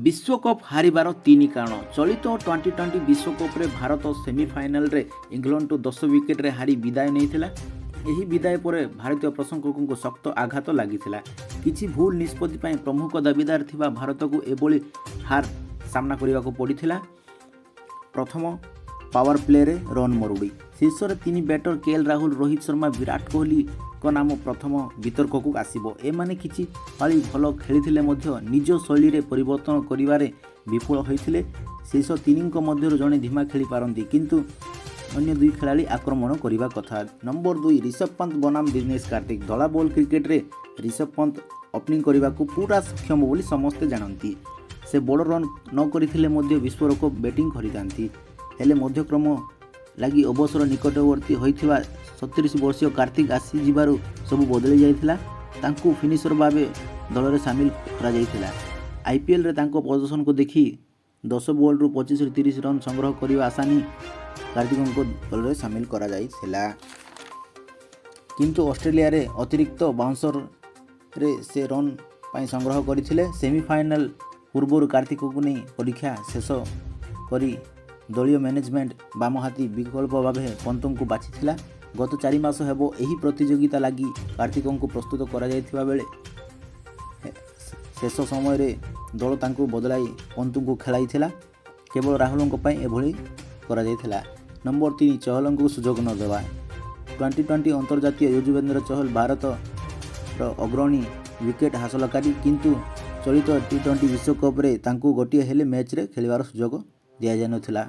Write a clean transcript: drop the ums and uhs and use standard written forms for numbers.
ବିଶ୍ୱକପ୍ ହାରିବାର ତିନି କାରଣ। ଚଳିତ ଟ୍ୱେଣ୍ଟି ଟ୍ୱେଣ୍ଟି ବିଶ୍ୱକପ୍ରେ ଭାରତ ସେମିଫାଇନାଲରେ ଇଂଲଣ୍ଡଠୁ 10 ୱିକେଟରେ ହାରି ବିଦାୟ ନେଇଥିଲା। ଏହି ବିଦାୟ ପରେ ଭାରତୀୟ ପ୍ରଶଂସକଙ୍କୁ ଶକ୍ତ ଆଘାତ ଲାଗିଥିଲା। କିଛି ଭୁଲ ନିଷ୍ପତ୍ତି ପାଇଁ ପ୍ରମୁଖ ଦାବିଦାର ଥିବା ଭାରତକୁ ଏଭଳି ହାର ସାମ୍ନା କରିବାକୁ ପଡ଼ିଥିଲା। ପ୍ରଥମ, ପାୱାର ପ୍ଲେରେ ରନ୍ ମରୁଡ଼ି। ଶୀର୍ଷରେ ତିନି ବ୍ୟାଟର କେଏଲ୍ ରାହୁଲ, ରୋହିତ ଶର୍ମା, ବିରାଟ କୋହଲିଙ୍କ ନାମ ପ୍ରଥମ ବିତର୍କକୁ ଆସିବ। ଏମାନେ କିଛି ପାଳି ଭଲ ଖେଳିଥିଲେ ମଧ୍ୟ ନିଜ ଶୈଳୀରେ ପରିବର୍ତ୍ତନ କରିବାରେ ବିଫଳ ହୋଇଥିଲେ। ଶୀର୍ଷ ତିନିଙ୍କ ମଧ୍ୟରୁ ଜଣେ ଧୀମା ଖେଳିପାରନ୍ତି, କିନ୍ତୁ ଅନ୍ୟ ଦୁଇ ଖେଳାଳି ଆକ୍ରମଣ କରିବା କଥା। ନମ୍ବର 2, ରିଷଭ ପନ୍ତ ବନାମ ଦିନେଶ କାର୍ତ୍ତିକ। ଧଳା ବଲ୍ କ୍ରିକେଟରେ ରିଷଭ ପନ୍ତ ଓପନିଂ କରିବାକୁ ପୁରା ସକ୍ଷମ ବୋଲି ସମସ୍ତେ ଜାଣନ୍ତି। ସେ ବଡ଼ ରନ୍ ନ କରିଥିଲେ ମଧ୍ୟ ବିସ୍ଫୋରକ ବ୍ୟାଟିଂ କରିଥାନ୍ତି। ହେଲେ ମଧ୍ୟକ୍ରମ ଲାଗି ଅବସର ନିକଟବର୍ତ୍ତୀ ହୋଇଥିବା 37 ବର୍ଷୀୟ କାର୍ତ୍ତିକ ଆସିଯିବାରୁ ସବୁ ବଦଳି ଯାଇଥିଲା। ତାଙ୍କୁ ଫିନିସର ଭାବେ ଦଳରେ ସାମିଲ କରାଯାଇଥିଲା। ଆଇପିଏଲ୍ରେ ତାଙ୍କ ପ୍ରଦର୍ଶନକୁ ଦେଖି 10 ବଲ୍ରୁ 25ରୁ 30 ରନ୍ ସଂଗ୍ରହ କରିବା ଆଶା ନେଇ କାର୍ତ୍ତିକଙ୍କୁ ଦଳରେ ସାମିଲ କରାଯାଇଥିଲା। କିନ୍ତୁ ଅଷ୍ଟ୍ରେଲିଆରେ ଅତିରିକ୍ତ ବାଉନ୍ସରରେ ସେ ରନ୍ ପାଇଁ ସଂଗ୍ରହ କରିଥିଲେ। ସେମିଫାଇନାଲ ପୂର୍ବରୁ କାର୍ତ୍ତିକଙ୍କୁ ନେଇ ପରୀକ୍ଷା ଶେଷ କରି ଦଳୀୟ ମ୍ୟାନେଜମେଣ୍ଟ ବାମହାତୀ ବିକଳ୍ପ ଭାବେ ପନ୍ତଙ୍କୁ ବାଛିଥିଲା। ଗତ 4 ମାସ ହେବ ଏହି ପ୍ରତିଯୋଗିତା ଲାଗି କାର୍ତ୍ତିକଙ୍କୁ ପ୍ରସ୍ତୁତ କରାଯାଇଥିବା ବେଳେ ଶେଷ ସମୟରେ ଦଳ ତାଙ୍କୁ ବଦଳାଇ ପନ୍ତଙ୍କୁ ଖେଳାଇଥିଲା। କେବଳ ରାହୁଲଙ୍କ ପାଇଁ ଏଭଳି କରାଯାଇଥିଲା। ନମ୍ବର 3, ଚହଲଙ୍କୁ ସୁଯୋଗ ନ ଦେବା। ଟ୍ୱେଣ୍ଟି ଟ୍ୱେଣ୍ଟି ଅନ୍ତର୍ଜାତୀୟ ୟୁଜବେନ୍ଦ୍ର ଚହଲ ଭାରତର ଅଗ୍ରଣୀ ୱିକେଟ୍ ହାସଲକାରୀ। କିନ୍ତୁ ଚଳିତ ଟି ଟ୍ୱେଣ୍ଟି ବିଶ୍ୱକପ୍ରେ ତାଙ୍କୁ ଗୋଟିଏ ହେଲେ ମ୍ୟାଚ୍ରେ ଖେଳିବାର ସୁଯୋଗ ଦିଆଯାଇନଥିଲା।